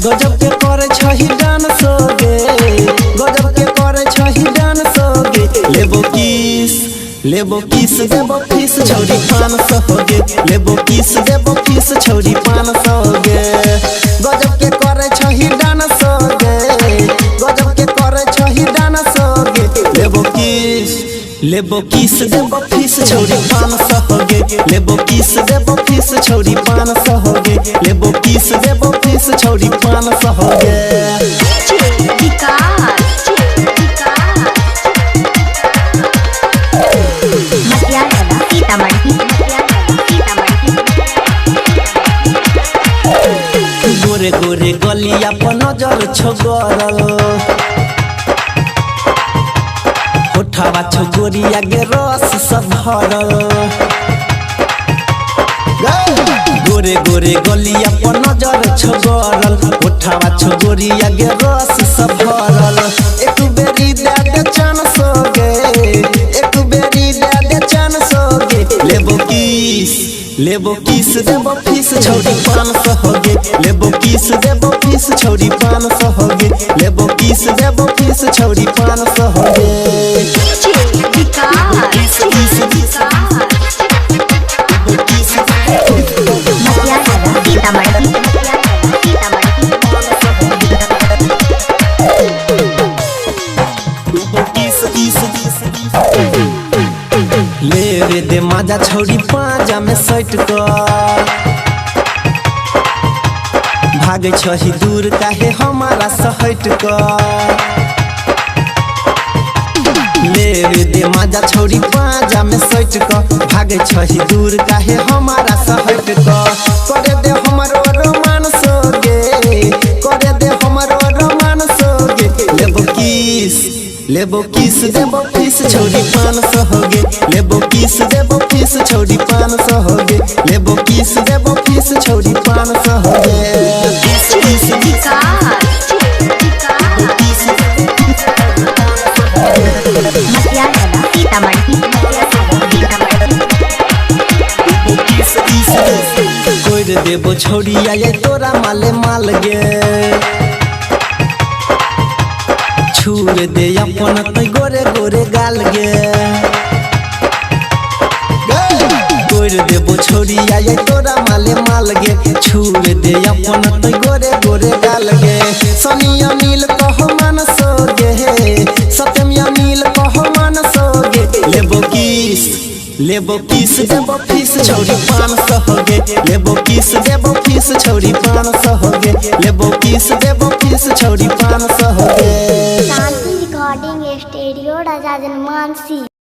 गजब के करे छही डांस गे, गजब के करे छही डांस गे। लेबो किस, लेबो किस देबो फीस छौरी 500 गे। लेबो किस देबो फीस छौरी 500 गे। गजब के करे छही डांस गे, गजब के करे छही डांस गे। लेबो किस, लेबो किस देबो फीस छौरी 500 गे। लेबो किस देबो फीस छौरी 500 गे। लेबो किस देबो फीस छौरी 500 गे। गोरे गोरे गलिया पर नजर छो गरल, होठवा छो गोरिया गे रस सब भरल। गोरे गोरे गलिया पर नजर छो गरल, होठवा छो गोरिया गे रस सब भरल। एक बेरी दे दे चांस गे, एक बेरी दे दे चांस गे। लेबो किस, लेबो किस देबो फीस छौरी 500 गे। लेबो किस देबो फीस छौरी 500 गे। लेबो किस देबो फीस छौरी 500 गे। लेवे दे माजा छौरी पांजा में सट कर, भागे छही दूर काहे हमारा सहट कर। लेवे दे माजा छौरी पांजा में सट कर, भागे छही दूर काहे हमारा सहट कर। करे दे हमरो रोमांस गे, करे दे हमरो रोमांस गे। लेबो किस, लेबो किस देबो फीस छौरी 500 गे। लेबो किस देबो फीस छौरी 500 गे। लेबो किस देबो फीस छौरी 500 गे। कोइर देबो छौरी आये तोरा माले माल गे, छूर दे अपन तै गोरे गोरे गाल गे। कोइर देबो छौरी आये तोरा माले माल गे, छूर दे अपन तै गोरे गोरे गाल गे। सनी अनिल कहो मानस गे, सत्यम अनिल कहो मानस गे। लेबो किस, लेबो किस देबो फीस छौरी 500 गे। लेबो किस देबो फीस छौरी 500 गे। लेबो किस देबो फीस छौरी 500 गे। शांति रिकॉर्डिंग स्टूडियो, राजा जनमानसी।